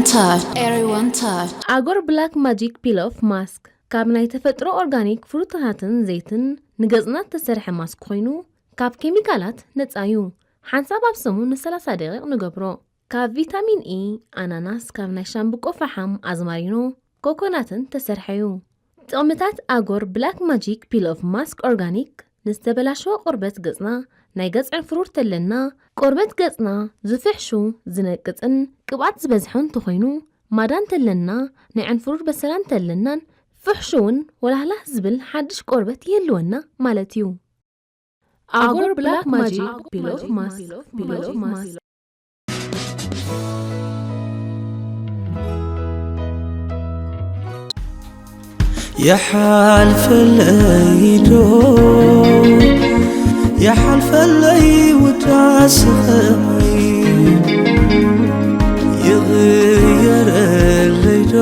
Touch. Everyone touch. ኣጎር ብላክ ማጂክ ፒል ኦፍ ማስክ ካብ ናይ ተፈጥሮ ኦርጋኒክ ፍሩታታትን ዘይትን ንገጽና እተሰርሐ ማስክ ኮይኑ፣ ካብ ኬሚካላት ነጻ እዩ። ሓንሳብ ኣብ ሰሙን ንሰላሳ ደቂቕ ንገብሮ። ካብ ቪታሚን ኢ፣ ኣናናስ፣ ካብ ናይ ሻምብቆ ፈሓም፣ ኣዝማሪኖ፣ ኮኮናትን ተሰርሐ እዩ። ጥቕምታት ኣጎር ብላክ ማጂክ ፒል ኦፍ ማስክ ኦርጋኒክ ንዝተበላሸወ ቆርበት ገጽና፣ ናይ ገጽ ዕንፍሩር ተለና፣ ቆርበት ገጽና ዝፍሕሹ፣ ዝነቅጽን ቅብኣት ዝበዝሖ እንተኾይኑ፣ ማዳ እንተለና፣ ናይ ዕንፍሩር በሰላ እንተለናን ፍሕሹውን ወላህላህ ዝብል ሓድሽ ቆርበት ይህልወና ማለት እዩ። ኣጎር ብላክ ማጂክ ፒል ኦፍ ማስክ፣ ፒል ኦፍ ማስክ። ይሓልፈለይ ዶ ይሓልፈለይ ውዳስኸይ ይቕየረለይ ዶ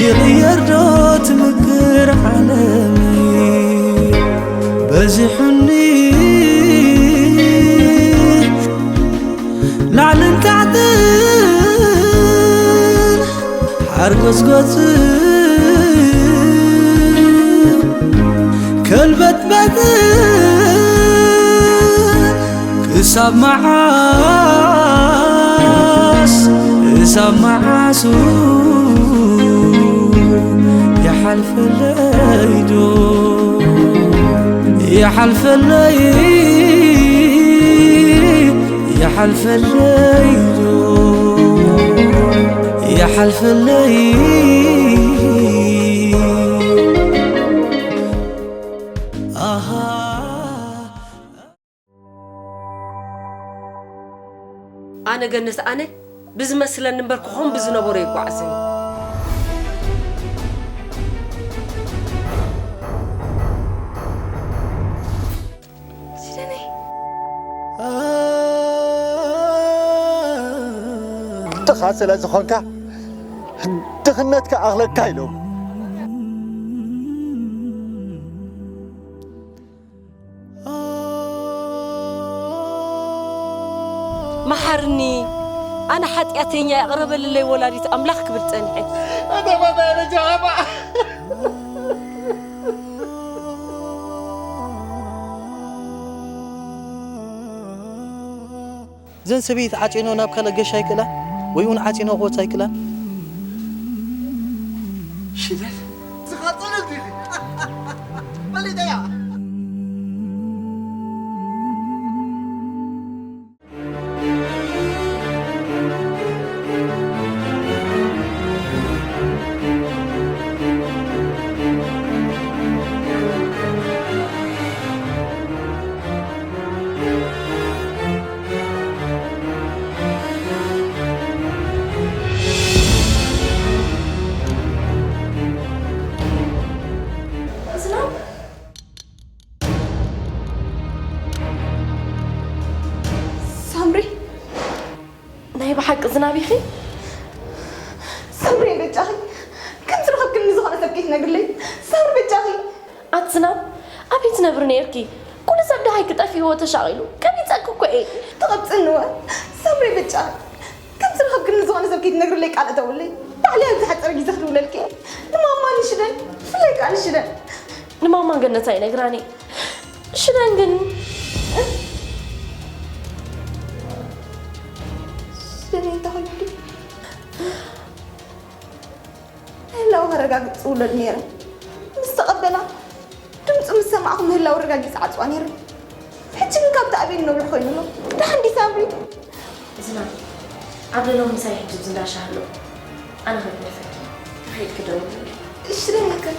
ይቕየር ዶ ትምክር ዓለመይ በዚሑኒ ላዕልን ታሕትን ሓርጎጽጎጽ ከልበጥበጥ ክሳብ መዓስ ክሳብ መዓስ ይሓልፈለይ ዶ ይሓልፈለይ ይሓልፈለይ ዶ ይሓልፈለይ ኣሃ ኣነ ገነት ኣነ ብዝመስለኒ እምበር ክኾን ብዝነበሮ ይጓዓዝን ድኻ ስለ ዝኾንካ ድኽነት ክኣኽለካ ኢሎም መሓርኒ ኣነ ሓጢኣተኛ ይቕረ በልለይ ወላዲት ኣምላኽ ክብል ጸኒሐ። ዘን ሰበይቲ ዓፂኖ ናብ ካልእ ገሻ ይክእላ ወይ እውን ዓፂኖ ክወፃ ይክእላ። ሽደን ዝኻፅል እንዲኺ ፈሊጠያ። ሳምሪ ናይ ብሓቂ ዝናብ ኢኺ? ሳምሪ በጃኺ ከም ዝረኸብክኒ ዝኾነ ሰብ ከይትነግርለይ ሳምሪ በጃኺ። ኣቲ ዝናብ ኣበይ ትነብሪ ነይርኪ? ኩሉ ሰብ ደሃይ ክጠፊእዎ ተሻቒሉ ከሚፀኪ እኮ እየ። ተቐብፅኒ ወ ሳምሪ በጃኺ ከም ዝረኸብክኒ ዝኾነ ሰብ ከይትነግርለይ ቃል እተውለይ ባዕለይ ኣብ ዝሓፀረ ግዜ ክድውለልኪ እየ። ንማማ ንሽደን ብፍላይ ከዓ ንሽደን። ንማማ ገነት ኣይነግራን እየ። ሽደን ግን ሽደን እንታይ ኮይኑ ናይ ህላወ ከረጋግፅ ዝውለድ ነይረ ምስ ተቐበላ ድምፁ ምስ ሰማዕኹ ምህላው ረጋጊፅ ዓፅዋ ነይረ ሕጂ ግን ካብቲ ኣበይ ነብሪ ኮይኑ ኣሎ ደሓን ዲስ ኣምሪ ዝና ዓብለሎም ምሳይ ሕጂ ኣብዚ እንዳሻ ኣሎ ኣነ ከግደፈኪ ተኸይድ ክደውል እሺ ደህና ይከን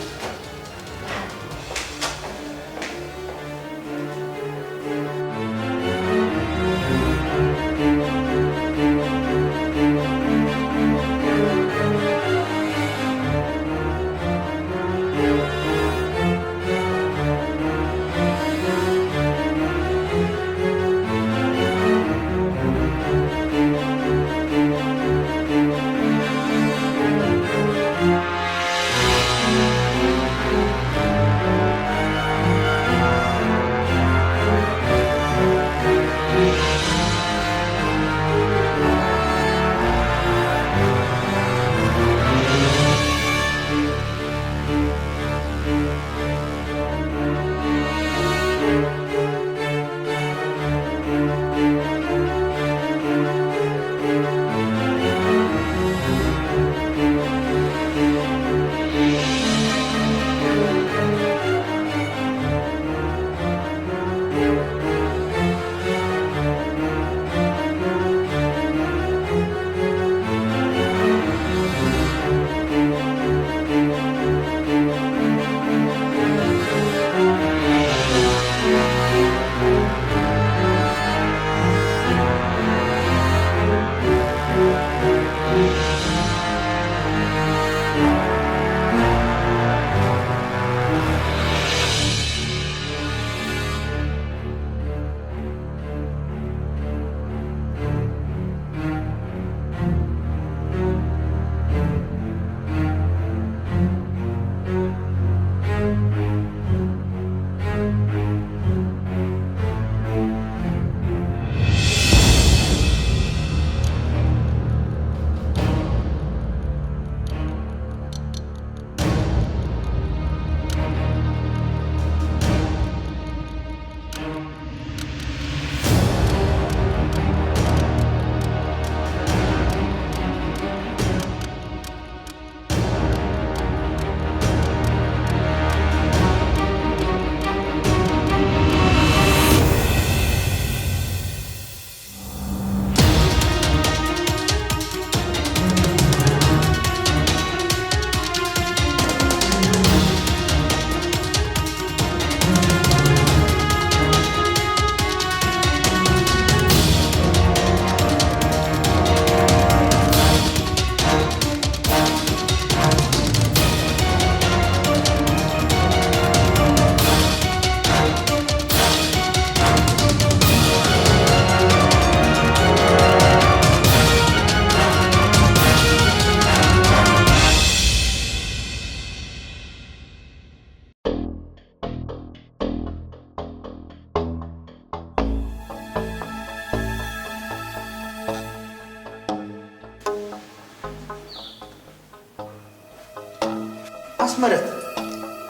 ኣስመረት፣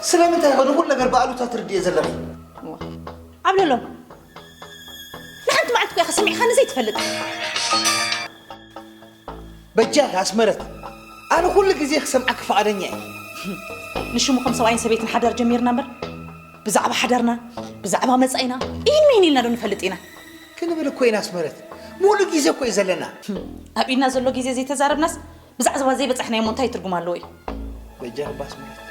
ስለምንታይ ኢኺ ንኹሉ ነገር ብኣሉታ ትርድእዮ ዘለኺ? እዋ፣ ዓብለሎም፣ ንሓንቲ መዓልቲ እኮ ኢኻ ሰሚዕኻኒ ዘይትፈልጥ። በጃኺ ኣስመረት፣ ኣነ ኩሉ ግዜ ክሰምዓኪ ፍቓደኛ እየ። ንሽሙ ከም ሰብኣይን ሰበይትን ሓዳር ጀሚርና እምበር፣ ብዛዕባ ሓዳርና፣ ብዛዕባ መጻኢና፣ ኢን ሚን ኢልና ዶ ንፈልጥ ኢና? ክንብል እኮ ኢና ኣስመረት፣ ሙሉእ ግዜ እኮ እዩ ዘለና። ኣብ ኢድና ዘሎ ግዜ ዘይተዛረብናስ፣ ብዛዕባ ዘይበጻሕናዮ እሞ እንታይ ትርጉም ኣለዎ እዩ? በጃኺ ኣስመረት።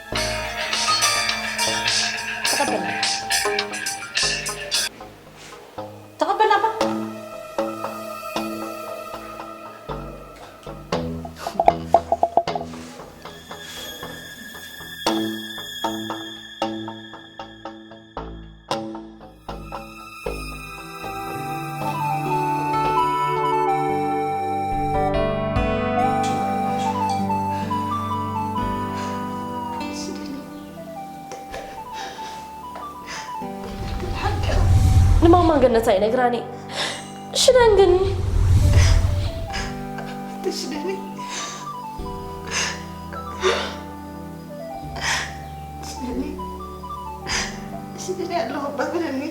ተቐበልና። ተቐበልና እባ። ንማማ ገነት ኣይነግራኒ። ሽደን ግን ትሽደኒ። ሽደኒ። ሽደኒ ኣለኹ እባ በለኒ።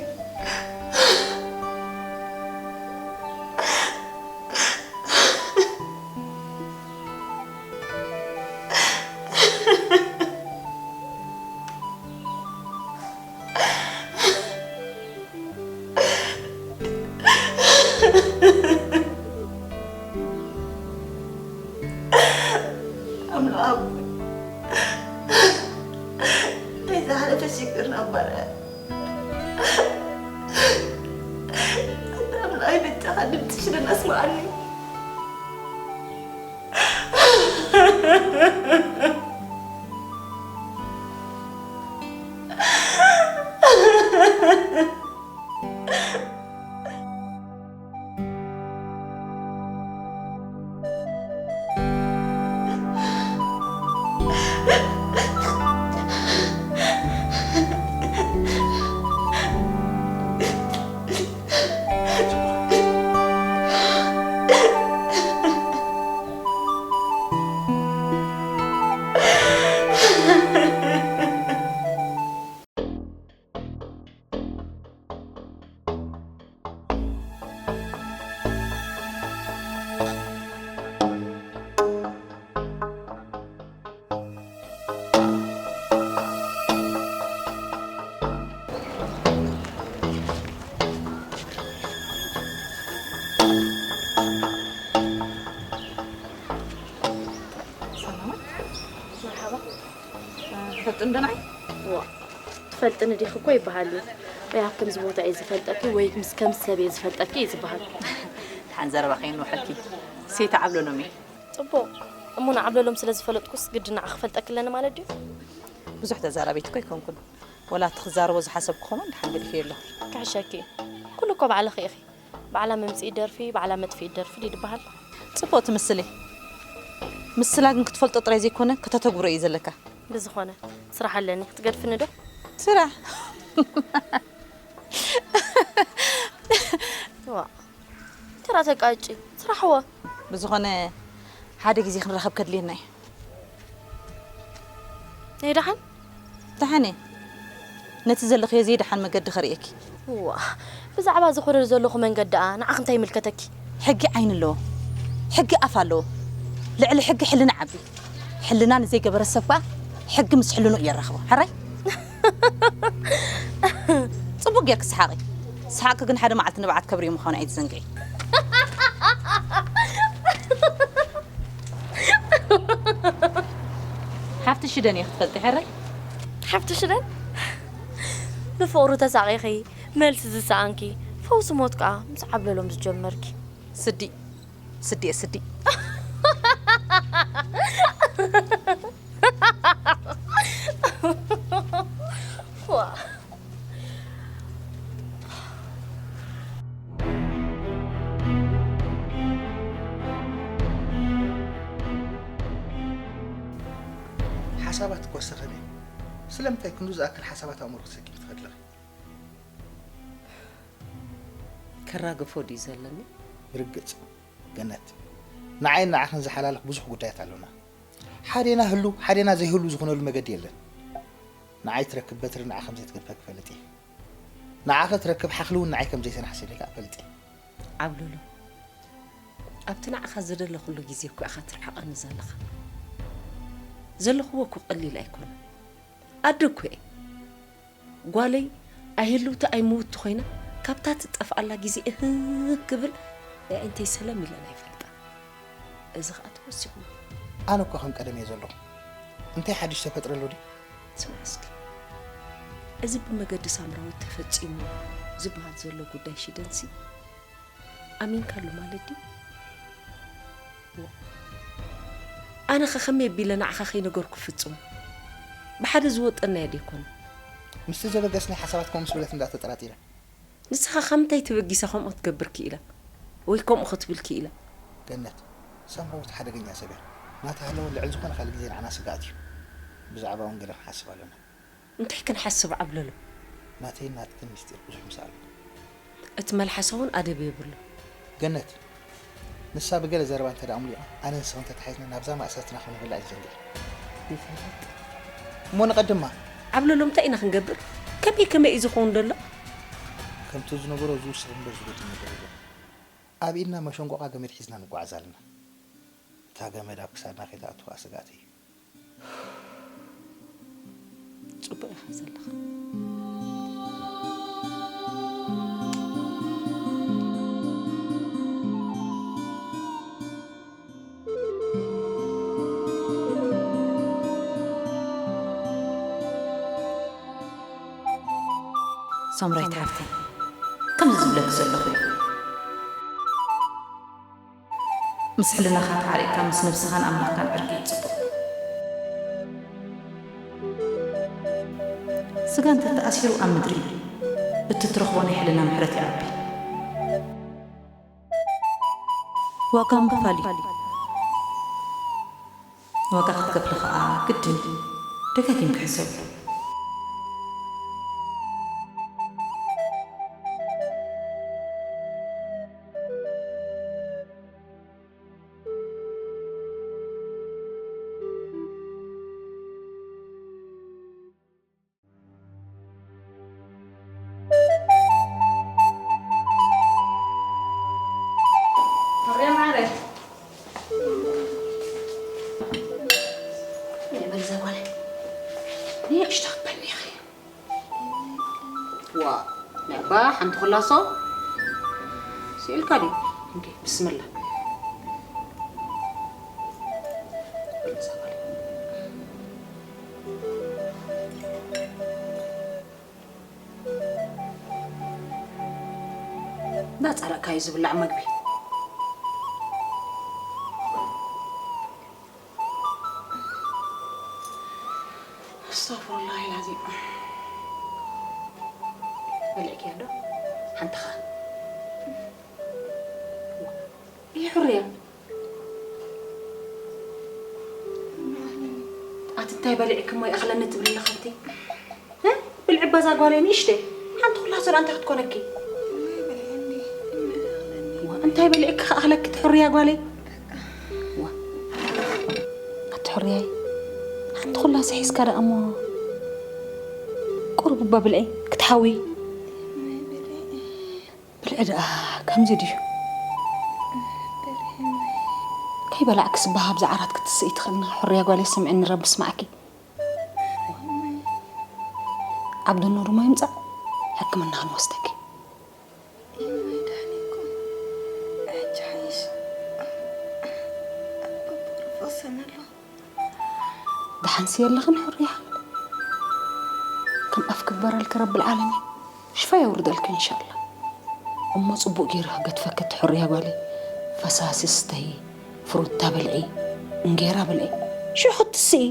ኣምላኽ ኣቦይ፣ ናይ ዝሓለፈ ሽግርና ኣባርዕ። ኣንታ ኣምላኸይ በጃኻ ድምፅሽ ዶ ኣስምዓኒ። እምበናይ? ዋ፣ ትፈልጥኒ ዲኺ እኮ ይበሃል እዩ። ወይ ኣብ ከምዚ ቦታ እየ ዝፈልጠኪ ወይ ምስ ከም ሰብ እየ ዝፈልጠኪ እዩ ዝበሃል። ደሓን ዘረባ ከይንውሐልኪ። ሴት ዓብለሎም እየ። ጽቡቕ። እሞ ንዓብለሎም ስለ ዝፈለጥኩስ ግዲ ንዓ ክፈልጠኪ ኣለኒ ማለት ድዩ? ብዙሕ ተዛራቢት እኮ ኣይኮንኩን። ወላ እቲ ክዛረቦ ዝሓሰብኩ ከማን ደሓን ገዲፈዮ ኣለኹ። ክሕሸኪ እዩ። ኩሉ እኮ ባዕልኺ ኢኺ። ባዕላ መምጽኢ ደርፊ፣ ባዕላ መጥፍኢ ደርፊ ድዩ ዝበሃል? ጽቡቕ ትምስሊ። ምስላ ግን ክትፈልጦ ጥራይ ዘይኮነ ከተተግብሮ እዩ ዘለካ። ብዝኾነ፣ ስራሕ ኣለኒ። ክትገድፍኒ ዶ? ስራሕ? ዋ፣ ተራ ተቃጭ። ስራሕ ወ። ብዝኾነ፣ ሓደ ግዜ ክንራኸብ ከድልየና እዩ። ናይ ደሓን? ደሓን እየ። ነቲ ዘለኽዮ ዘይደሓን መገዲ ከርእየኪ። ዋ፣ ብዛዕባ ዝኸደሉ ዘለኹ መንገዲ ደኣ ንዓኺ እንታይ ይምልከተኪ? ሕጊ ዓይኒ ኣለዎ። ሕጊ ኣፍ ኣለዎ። ልዕሊ ሕጊ ሕልና ዓቢ። ሕልና ንዘይገበረ ሰብ ከኣ ሕጊ ምስ ሕልንኡ የራኽቦ። ሕራይ? ጽቡቕ ጌርኪ ሰሓቒ። ሰሓቕኪ ግን ሓደ መዓልቲ ንብዓት ከብርዩ ምዃኑ ኣይትዘንግዒ። ሓፍቲ ሽደን እየ ክትፈልጢ፣ ሕራይ? ሓፍቲ ሽደን? ብፍቕሩ ተሳቒኺ፣ መልሲ ዝሰኣንኪ፣ ፈውሲ ሞት ከኣ ምስ ዓብለሎም ዝጀመርኪ። ስዲ፣ ስዲ እየ፣ ስዲ። ዋ። ሓሳባት እኮ ሰኸም እዮም። ስለምንታይ ክንዱ ዝኣክል ሓሳባት ኣእምሮ ክትሰኪም ትኸድለኺ? ከራግፎ ድዩ ዘለኒ? ብርግጽ፣ ገነት፣ ንዓይን ንዓኽን ዝሓላልኽ ብዙሕ ጉዳያት ኣሎና። ሓዴና ህሉ፣ ሓዴና ዘይህሉ ዝኾነሉ መገዲ የለን። ንዓይ ትረክብ በትሪ ንዓ ከም ዘይትገድፈኪ እፈልጥ እየ። ንዓኺ ትረክብ ሓኽሊ እውን ንዓይ ከም ዘይሰንሓ ሰሊካ እፈልጥ እየ። ዓብለሎ፣ ኣብቲ ንዓኻ ዝደለኹሉ ግዜ እኮ ኢኻ ትርሕቐኒ ዘለኻ። ዘለኽዎ እኮ ቀሊል ኣይኮነን። ኣደ እኮ እየ። ጓለይ ኣይህልውቲ ኣይምውቲ ኮይና፣ ካብታ ትጠፍኣላ ግዜ እህ ክብል ኣዒንተይ ሰለም ኢለን ኣይፈልጣ። እዚ ኸኣ ተወሲኹ። ኣነ እኮ ከም ቀደም እየ ዘለኹ። እንታይ ሓድሽ ተፈጥረ ኣሎ ድዩ? ስማዕ እስኪ፣ እዚ ብመገዲ ሳምራዊት ተፈጺሙ ዝበሃል ዘሎ ጉዳይ ሽደንሲ ኣሚንካሉ ማለት ድዩ? ዋ። ኣነ ኸ ከመይ ኣቢለ ንዓኻ ከይነገርኩ ፍጹም? ብሓደ ዝወጠናዮ ደይኮነ። ምስቲ ዘበገስናይ ሓሳባት ከምኡ ምስ በለት እንዳ ተጠራጢረ። ንስኻ ካብ ምንታይ ተበጊሳ ከምኡ ክትገብር ክኢላ? ወይ ከምኡ ክትብል ክኢላ? ገነት፣ ሳምራዊት ሓደገኛ ሰብ እያ። ናታ ሃለወ ልዕሊ ዝኾነ ካልእ ግዜ ንዓና ስግኣት እዩ። ብዛዕባ እውን ገለ ክንሓስብ ኣለና። እንታይ ክንሓስብ ዓብለሎ? ናተይን ናትክን ምስጢር ብዙሕ ምስ ኣሎ። እቲ መልሓሳ እውን ኣደብ የብሉ። ገነት፣ ንሳ ብገለ ዘረባ እንተ ደኣ ሙሊቓ፣ ኣነ ንስኽን ተታሒዝና ናብዛ ማእሰርትና ከም ንበልዕ ኣይትዘንግዒ። ይፈልጥ። እሞ ንቐድማ። ዓብለሎ፣ እንታይ ኢና ክንገብር? ከመይ ከመይ እዩ ዝኸውን ዘሎ? ከምቲ ዝነበሮ ዝውስኽ እምበር ዝጎድል ነገር የለን። ኣብ ኢድና መሸንቆቓ ገመድ ሒዝና ንጓዓዝ ኣለና። እታ ገመድ ኣብ ክሳድና ከይትኣቱ ከኣ ስግኣተይ እዩ። ጽቡቕ ኢኻ ዘለኻ። ሳምራዊት ሓፍተይ፣ ከምዚ ዝብለኪ ዘለኹ እዩ። ምስ ሕልናኻ ተዓሪቕካ ምስ ነብስኻን ኣምላኽካን ዕርቂ እዩ ጽቡቕ። ስጋ እንተ ተኣሲሩ ኣብ ምድሪ፣ እቲ ትረኽቦ ናይ ሕልና ምሕረት ይዓቢ። ዋጋ ምኽፋል እዩ። ዋጋ ክትከፍሊ ኸኣ ግድን እዩ። ደጋጊምኪ ሕሰብሉ። ንእሽቶ ክበኒ ኢኺ። ዋ፣ ንዕባ ሓንቲ ኩላሶ ስኢልካ ድዩ? እንዴ፣ ብስምላ። እዛ ጓል። እንዳጻረቕካ እዩ ዝብላዕ መግቢ። ኣስተግፍሩላህ ላዚም። በልዕክያ ዶ? ሓንቲ ኸኣ። ይሕርያ። ኣቲ እንታይ በሊዕኪ እሞ ይኣኽለኒ ትብሊ ኣለኺ ኣቲ? እ? ብልዒ በዛ ጓለይ ንእሽተይ። ሓንቲ ኩላ ስራ እንታይ ክትኮነኪ? ዋ፣ እንታይ በሊዕኪ ክኣኽለኪ ትሕርያ ጓለይ? ዋ። ኣቲ ሕርያይ። ሓንቲ ኩላ ስሒዝካ ደኣ እሞ ቁሩብ እባ ብልዒ ክትሓዊ። ብልዒ ደኣ ከምዚ ድዩ? ከይበላዕክስ እባ ኣብዚ ዓራት ክትስኢ ትኽእልና። ሕርያ ጓለይ ስምዕኒ ረቢ ስማዕኪ። ዓብዱ ኑር እሞ ይምጻእ ሕክምና ክንወስደኪ። ይመይ ደሕን እኮ። ሕጂ ሓይሽ ኣብ በቦ ርፎሰን ኣሎ። ደሓንሲ የለኽን ሕርያ። ከም ኣፍ ክግበረልኪ ረብል ዓለሚን ሽፋ የውርደልኪ እንሻላ። እሞ ጽቡቕ ገይሩ ክገድፈኪ እቲ ሕርያ ጓለይ። ፈሳሲ ስተይ፣ ፍሩታ ብልዒ፣ እንጌራ ብልዒ። ሽዑ ክትስኢ።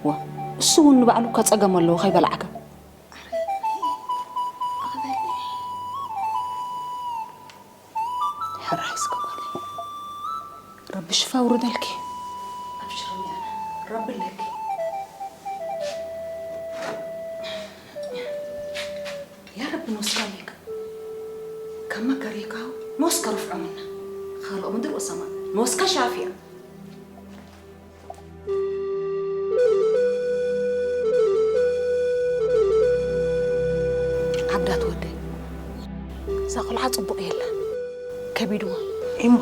ዋ፣ እሱ እውን ንባዕሉ እኳ ጸገም ኣለዎ ከይበላዕካ። ሕራይ እስከ ጓለይ። ረቢ ሽፋ ውርደልኪ። ኣብሽር እኒኣና። ረቢ ኣለኪ። ያ ረቢ ንወስካ ኣለካ። ከማ ከሪካው ንወስካ ርፍዖምና። ካልኦ ምድር ወሰማ። ንወስካ ሻፍያ። ዓብዳት ወደይ፣ እዛ ቆልዓ ጽቡቕ የላን። ከቢድዋ። ኢማ፣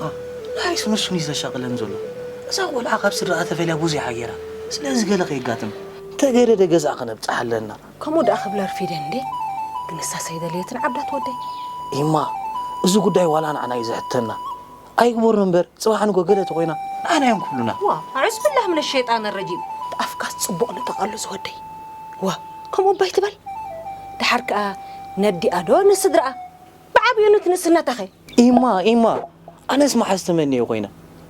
ንዓይስ ንሱ እዩ ዘሻቕለን ዘሎ። እዛ ቆልዓ ካብ ስድራኣ ተፈልያ ብዙሕ እያ ገይራ። ስለዚ ገለ ከየጋጥም። እንተ ገለ ደ ገዛእ ከነብጽሓ ኣለና። ከምኡ ደኣ ክብላ ኣርፊደ እንዴ? ግን ንሳስ ኣይደለየትን ዓብዳት ወደይ። ኢማ፣ እዚ ጉዳይ ዋላ ንዓና እዩ ዘሕተና። ኣይግበሩን እምበር፣ ጽባሕ ንጎ ገለ ተኾይና፣ ንዓና እዮም ክብሉና። ዋ፣ ኣዑዝ ብላህ ምነ ሸይጣን ረጂም። ኣፍካስ ጽቡቕ ንጠቐሉ ዝወደይ። ዋ፣ ከምኡ እባ ኣይትበል። ደሓር ከኣ ነዲኣ ዶ ንስድራኣ? ብዓብዩ ንትንስነታኸ? ኢማ፣ ኢማ፣ ኣነስ መሓዝ ተመንየ ኮይነ።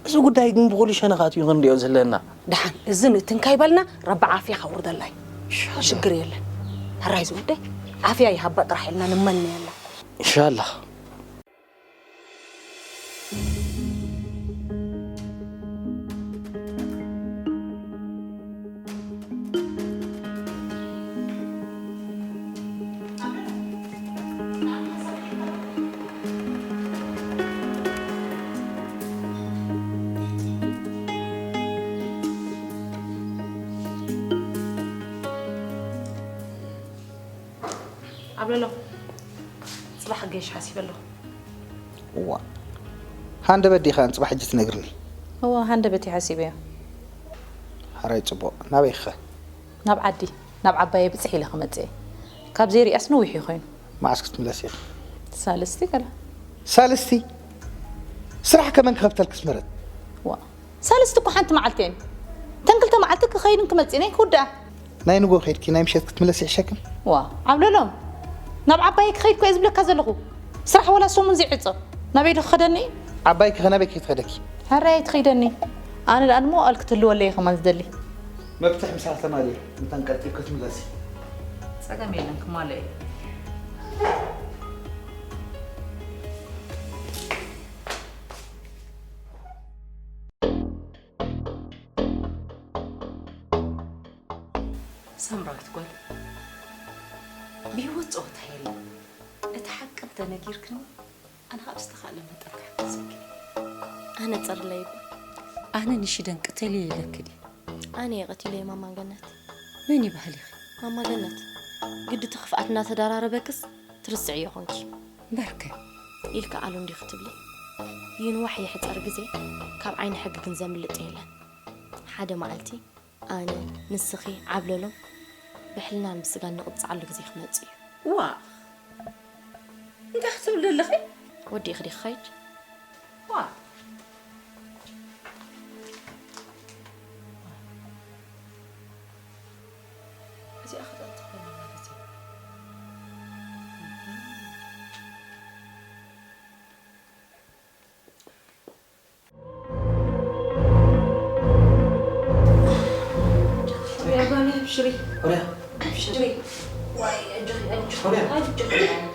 እዚ ጉዳይ ግን ብኹሉ ሸነኻት እዩ ክንሪኦ ዘለና። ደሓን፣ እዚ ንእትንካ ይበልና፣ ረቢ ዓፍያ ከውርደላይ። ኢንሻላህ። ሽግር የለን። ሕራይ ዝወደይ፣ ዓፍያ ይሃባ ጥራሕ ኢልና ንመንየላ። ኢንሻላህ። ኣብለሎ፣ ጽባሕ ክገይሽ ሓሲበ ኣለኹ። እዋ፣ ሃንደበት ዲኻ ንጽባሕ ሕጂ ትነግርኒ? እዋ፣ ሃንደበት እየ ሓሲበዮ። ሓራይ ጽቡቕ። ናበይ ኢኺ? ናብ ዓዲ፣ ናብ ዓባየ ብጽሕ ኢለ ክመጽእ እየ። ካብ ዘይርእያስ ነዊሕ እዩ ኮይኑ። መዓስ ክትምለስ ኢኺ? ሳልስቲ ገለ። ሳልስቲ? ስራሕ ከመን ክኸፍተልክስ ምረት? ዋ፣ ሳልስቲ እኮ ሓንቲ መዓልቲ እየን። እተን ክልተ መዓልቲ ክኸይድን ክመጽእን እየን ክውድኣ። ናይ ንጎ ከይድኪ ናይ ምሸት ክትምለስ ይሕሸክን? ዋ፣ ዓብለሎም፣ ናብ ዓባየ ክኸይድ እኮ እየ ዝብለካ ዘለኹ። ስራሕ ወላ ሰሙን ዘይዕጾ። ናበይ ዶ ክኸደኒ እዩ? ዓባይኪ ከ ናበይ ከይትኸደኪ? ሕራይ ኣይትኸይደኒ። ኣነ ደኣ ንመዋእል ክትህልወለይ እየ ከማን ዝደሊ። መፍትሕ ምሳኺ ተማልየ፣ ምእንታን ቀልጢፍ ክትምለሲ። ጸገም የለን፣ ክማልኦ እየ። ሳምራዊት ጓል፣ ብህይወት ጸወታ የለን። እቲ ሓቂ እንተነጊርክኒ፣ ኣነ ካብ ዝተኻእለ መጠን ክሕግዘኪ። ኣነ ጸርለይ እኮ። ኣነ ንሽደን ቅተልዮ ኢለኪ ድየ? ኣነ እየ ቀቲለዮ ማማ ገነት። መን እዩ በሃሊኺ? ማማ ገነት፣ ግዲ እቲ ክፍኣት እናተደራረበክስ ትርስዕዮ ኾንኪ። እምበርከ። ኢልኪ ኣሉ እንዲኺ ትብሊ። ይንዋሕ ይሕጸር ግዜ፣ ካብ ዓይኒ ሕጊ ግን ዘምልጥ የለን። ሓደ መዓልቲ ኣነ፣ ንስኺ፣ ዓብለሎም ብሕልናን ብስጋን ንቕጻዓሉ ግዜ ክመጽእ እዩ። ዋእ! እንታይ ክትብሊ ኣለኺ? ወዲእኺ ዲኺ ክኸይድ? ዋእ! እዚኣ ኸ እንታይ ኮይና ማለት እዩ? ሽሪ፣ ሽሪ። ዋይ፣ ኣጆኺ፣ ኣጆኺ፣ ኣጆኺ፣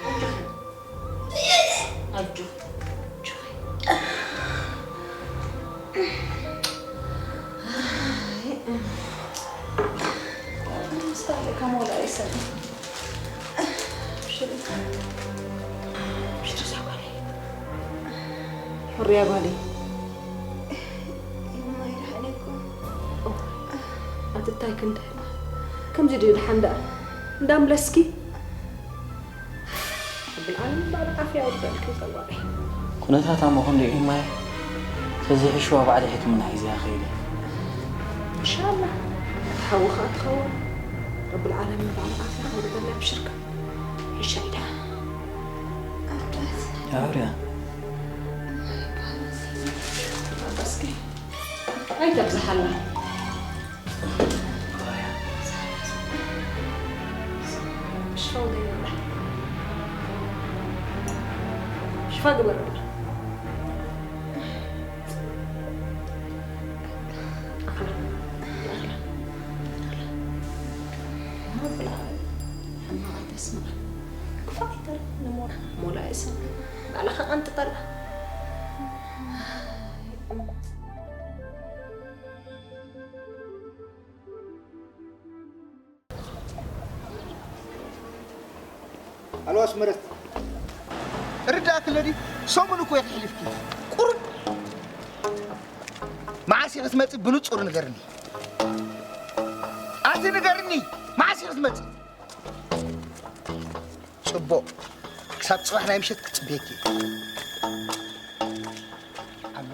ኣጆኺ። ኣጆኺ። ሕርያ ጓለይ። ኣቲ እንታይ ክንደይ ከምዚ ድዩ ደሓን ደኣ እንዳምለስኪ። ረብል ዓለሚን ባዕሉ ዓፍያ የውርደልኪ እዛ ጓለይ። ኩነታት ኣሞ ክንደይ እዩ ማየ? ተዘይሕሽዋ ባዕሊ ሕክምና ሒዘያ ከይደ። እንሻላ እቲ ሓዊ ኸኣ ትኸውን። ረብል ዓለሚን ባዕሉ ዓፍያ ከውርደላ ብሽርካ። ሕሻ ኢዳ። ኣውርያ። ኣይተብዝሓላ። ሽፋ ግበር። ኣልዋስ ምረት ርዳእ ክለዲ ሰሙን እኮ የሕሊፍኪ ቁሩብ መዓስ ክትመፂ ብንፁር ንገርኒ ኣቲ ንገርኒ መዓስ ክትመፂ ፅቡቅ ክሳብ ፅባሕ ናይ ምሸት ክፅበየኪ ኣሎ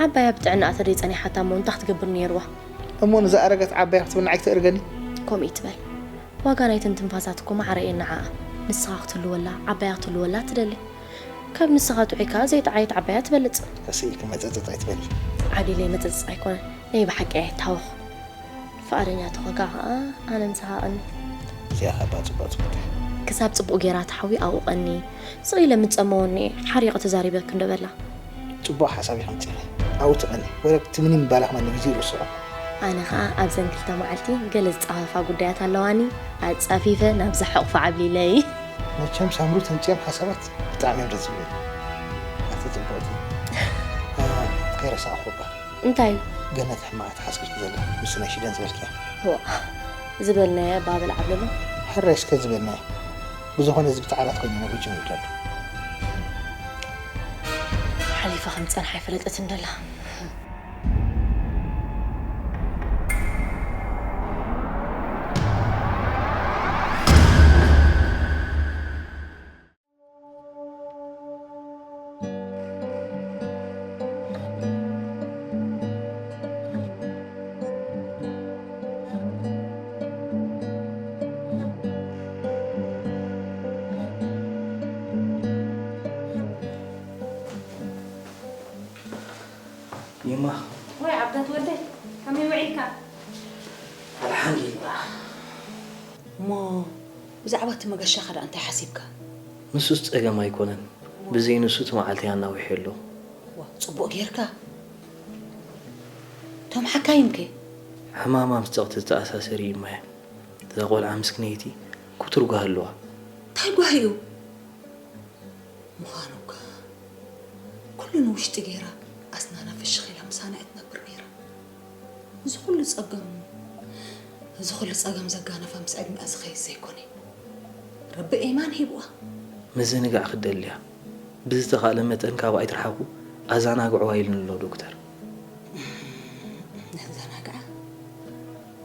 ዓባያ ብጥዕናኣ ተደይ ጸኒሓታ እሞ እንታይ ክትገብር ነይርዋ? እሞ ንዝኣረገት ዓባያ ክትብል ንዓይ ክተእርገኒ? ከምኡ ይትበል። ዋጋ ናይተን ትንፋሳት እኮ ማዕረ እየን ንዓኣ። ንስኻ ክትህልወላ፣ ዓባያ ክትህልወላ ትደሊ። ካብ ንስኻ ጥዑይ ከኣ ዘይጠዓየት ዓባያ ትበልጽ። ቀስ ኢልኪ መጸጸጽ ኣይትበሊ። ዓሊለይ መጸጸጽ ኣይኮነን፣ ናይ ብሓቂ እየ እታወኽ። ፍቓደኛ ተኾንካ ከኣ ኣነ ምሳኻ እቐኒ። እዚኣ ከኣ እባ ጽቡቕ ጽቡቕ። ክሳብ ጽቡቕ ጌራ ትሓዊ ኣብኡ ቀኒ። ስቕ ኢለ ምጸመወኒ እየ፣ ሓሪቐ ተዛሪበኪ እንዶ በላ። ጽቡቕ ሓሳብ ኢኺ ኣምጺእኺ። ኣብኡ ትቐኒ። ወረ ትምኒ ምባላ ከማን ንግዜኡ ረስዖ። ኣነ ከኣ ኣብዘን ክልተ መዓልቲ ገለ ዝጻፈፋ ጉዳያት ኣለዋኒ፣ ኣጻፊፈ ናብዛ ሕቑፋ ዓብሊለይ። መቸም ሳምሩ ተምጽኦም ሓሳባት ብጣዕሚ እዮም ደስ ዝብሉኒ። ኣቲ ጽብቕቲ። ከይረሳዕኹ እባ። እንታይ እዩ? ገነት ሕማቕ ተሓስብልኪ ዘላ ምስ ናይ ሽደን ዝበልክያ። ዋእ ዝበልናዮ እባ በል ዓብለሎ። ሕራይ እስከ ዝበልናዮ። ብዝኾነ እዚ ብተዓላት ኮይኑ ነብሪ ጀሚሩ ኣሎ። ሓሊፋ ከም ዝጸንሓ ኣይፈለጠትን ደላ። ይማ ወይ ዓብዳት ወደይ ከመይ ውዒልካ? ኣልሓምዱሊላህ። እሞ ብዛዕባ እቲ መገሻኻ ደኣ እንታይ ሓሲብካ? ንሱስ ጸገም ኣይኮነን። ብዘይ ንሱ እቲ መዓልተይ ኣናዊሐዮ ኣለኹ። ዋእ፣ ጽቡቕ ጌርካ። እቶም ሓካይምከ? ሕማማ ምስ ጸቕጢ ዝተኣሳሰር እዩ እማየ። እዛ ቖልዓ ምስክነይቲ ክቱር ጓሂ ኣለዋ። እንታይ ጓሂ እዩ? ምዃኑ እኳ ኩሉ ንውሽጢ ገይራ ኣስናና ፍሽኽ ኢላ ምሳና እያ ትነብር ነይራ። እዚ ኩሉ ጸገም እዚ ኩሉ ጸገም ዘጋነፋ ምስ ዕድሚኣ ዝኸይድ ዘይኮነ ረቢ ኤማን ሂብዋ። ምዝንጋዕ ክትደሊ እያ። ብዝተኻእለ መጠን ካብኣ ኣይትርሓቑ ኣዛናግዕዋ ኢሉኒ ኣሎ ዶክተር። ነዘናግዓ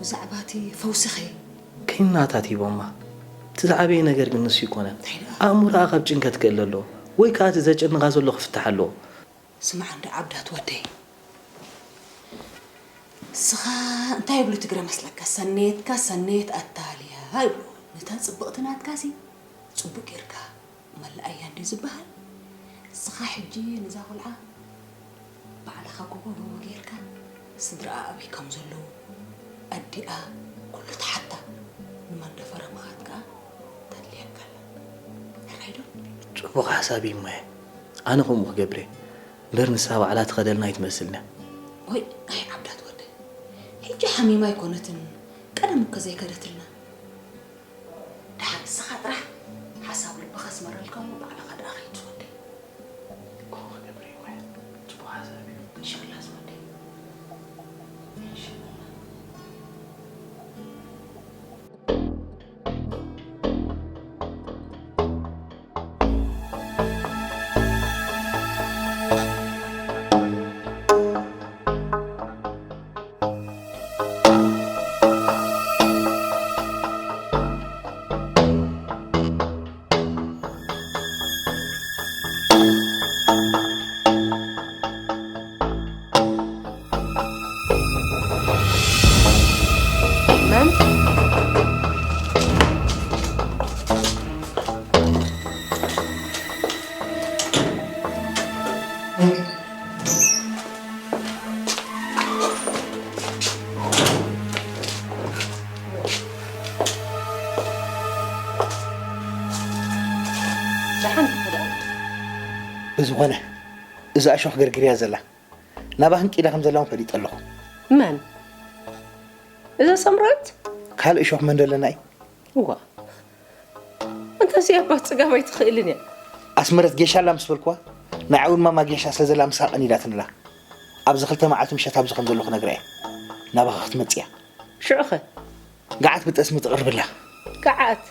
ብዛዕባ እቲ ፈውስኸ ክኒናታት ሂቦማ። እቲ ዝዓበየ ነገር ግን ንሱ ኣይኮነን። ኣእምሮኣ ካብ ጭንቀት ክእለ ኣለዎ ወይ ከኣ እቲ ዘጨንቓ ዘሎ ክፍታሕ ኣለዎ። ስማዕ እንዶ ዓብዳት ወደይ፣ ንስኻ እንታይ ይብሉ ትግረ መስለካ? ሰነየትካ ሰነየት ኣታልያ ይብሉ። ነታ ጽብቕቲ ናትካሲ ጽቡቕ ጌርካ መላኣያ እንድዩ ዝበሃል። ንስኻ ሕጂ ነዛ ቖልዓ ባዕልኻ ጎቦ ጎቦ ጌርካ ስድራኣ ኣበይ ከም ዘለዉ ኣዲኣ ኩሉ ትሓታ። ንመንደፈራ መዓት ከኣ ተድልየካ ኣላ። ሕራይ ዶ? ጽቡቕ ሓሳብ እዩ እማየ። ኣነ ከምኡ ክገብር እየ። እምበር ንሳ ባዕላ ትኸደልና ኣይትመስልን እያ። ወይ ኣይ ዓብዳት ወደይ፣ ሕጂ ሓሚማ ኣይኮነትን፣ ቀደም እኮ ዘይከደትልና። ደሓር ንስኻ ጥራሕ ሓሳብ ልብኻ ኣስመረልካ እሞ ባዕልኻ ደኣ ኸይድ ዝወደይ። እኮ ክገብር እየ እማየ። ጽቡቕ ሓሳብ እዩ። ኢንሻላህ ዝወደይ። ኢንሻላህ። መን? ደሓን ትኸዳ። ብዝኾነ፣ እዛ እሾኽ ገርግርያ ዘላ፣ ናባ ህንቂላ ከም ዘላ እውን ፈሊጠ ኣለኹ። መን? እዛ ሰምራዊት? ካልእ እሾኽ መን ደለና እዩ? እዋ። እንተዚኣ እባ ጽጋብ ኣይትኽእልን እያ። ኣስመረት ጌሻ ኣላ ምስ በልኩዋ፣ ንዓይ እውን ማማ ጌሻ ስለ ዘላ ምሳኻ ቀኒዳትንላ። ኣብዚ ክልተ መዓልቲ ምሸት ኣብዚ ከም ዘለኹ ነግራ እየ። ናባኻ ክትመጽእ እያ። ሽዑኸ? ገዓት ብጠስሚ ትቕርብላ። ገዓት?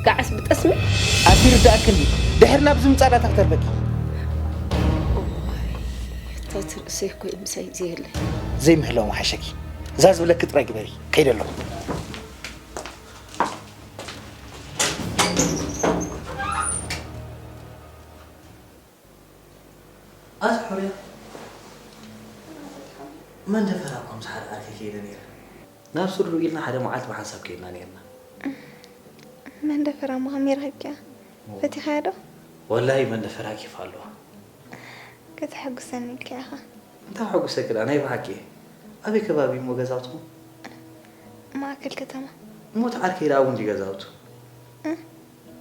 ገዓት ብጠስሚ? ኣቲ ርዳእክኒ፣ ድሕሪ ናብዚ ምጻእ ዳታ ክተርበኪ። እዋይ፣ እታ ትርእሰይ እኮ እዩ ምሳይ ዘየለ። ዘይምህላው ምሓሸኪ። እዛ ዝብለኪ ጥራይ ግበሪ። ከይደ ኣለኹ። ኣቲ ሕሩያ፣ መንደፈራ እኳ ምስ ሓደ ዓርከይ ከይደ ነይረ። ናብ ስድርኡ ኢልና ሓደ መዓልቲ ብሓንሳብ ከይድና ነይርና። መንደፈራ እሞ ከመይ ረኺብኪያ? እዎ። ፈቲኻያ ዶ? ወላሂ መንደፈራ ኬፍ ኣለዋ። ከተሐጉሰኒ ኢልካ ኢኻ። እንታይ ከሐጉሰኪ ደኣ ናይ ብሓቂ? ኣበይ ከባቢ እሞ ገዛውትኹም? ማእከል ከተማ። እሞ እቲ ዓርከይ ደኣ ኣበይ እንድዩ ገዛውቱ? እ?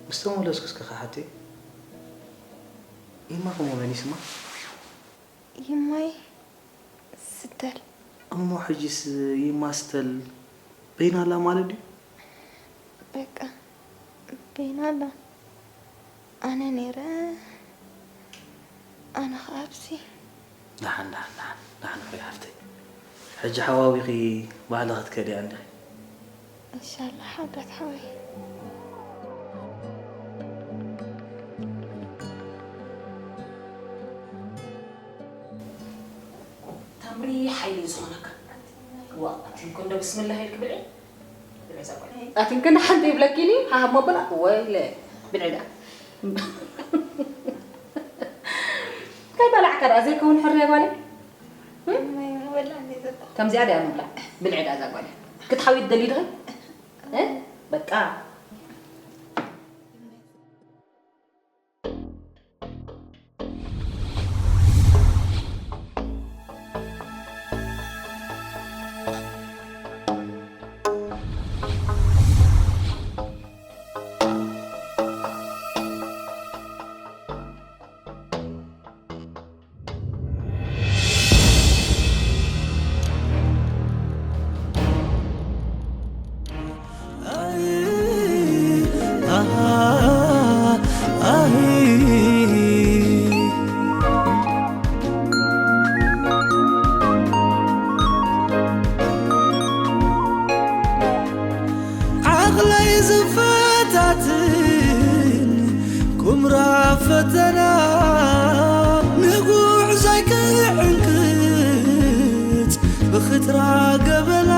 ምስ ተመለስኩ እስከ ክሓተይ። ይማኹም መን እዩ ስማ? ይማይ ስተል። እሞ ሕጂስ ይማ ስተል በይና ኣላ ማለት ድዩ? በቃ በይና ኣላ። ኣነ ነይረ፣ ኣነ ኸኣ ኣብዚ። ደሓን፣ ደሓን፣ ደሓን፣ ደሓን፣ ፍሬ ሓፍተይ። ሕጂ ሓዋዊኺ ባዕልኺ ክትከዲ እንዲኺ። እንሻላህ፣ ሓብረት ሓወይ። ታምሪ ሓይሊ ዝኾነካ። ዋ፣ ኣትንኮ እንዶ ብስምላህ ኢልክ ብልዒ። ብልዒ እዛ ጓል። ኣትንኮ እንዶ ሓንቲ ይብለኪኒ፣ ሃሃብ መበላ፣ ወይለ፣ ብልዒ ደኣ። ከይበላዕካ ደኣ ዘይከውን ሕርያ ጓለይ። እም? ማይ ምበላዕ እንዴ ዘሎ? ከምዚኣ ደኣ ምብላዕ። ብልዒ ደኣ እዛ ጓለይ። ክትሓዊ ትደሊ ዲኺ? እ? በቃ። ዓቕለይ ዝፈታትን ቁምራ ፈተና ንጉዕዞይ ክዕንቅጽ ብኽትራ ገበና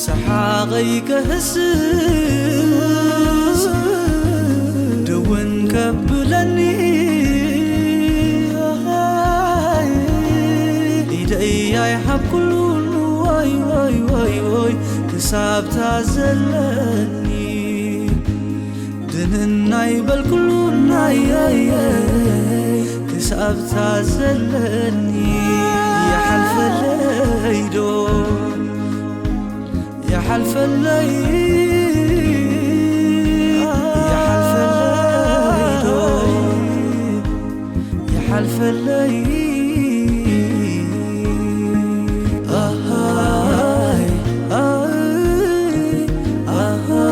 ሰሓቐይ ከህስስ ደወን ከብለኒ ኢደይ ኣይሓብ ኩሉን ወይ ወይ ወይ ወይ ክሳብታ ዘለኒ ድንናይ በልኩሉ ናየየ ክሳ ኣብታ ዘለኒ ይሓልፈለይ ዶ ይሓልፈለይ ይሓልፈለይ ዶ ይሓልፈለይ ኣሃይ ኣይ ኣሃይ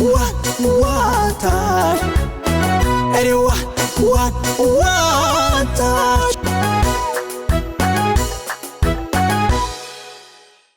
What, what, Eddie, what, what, what,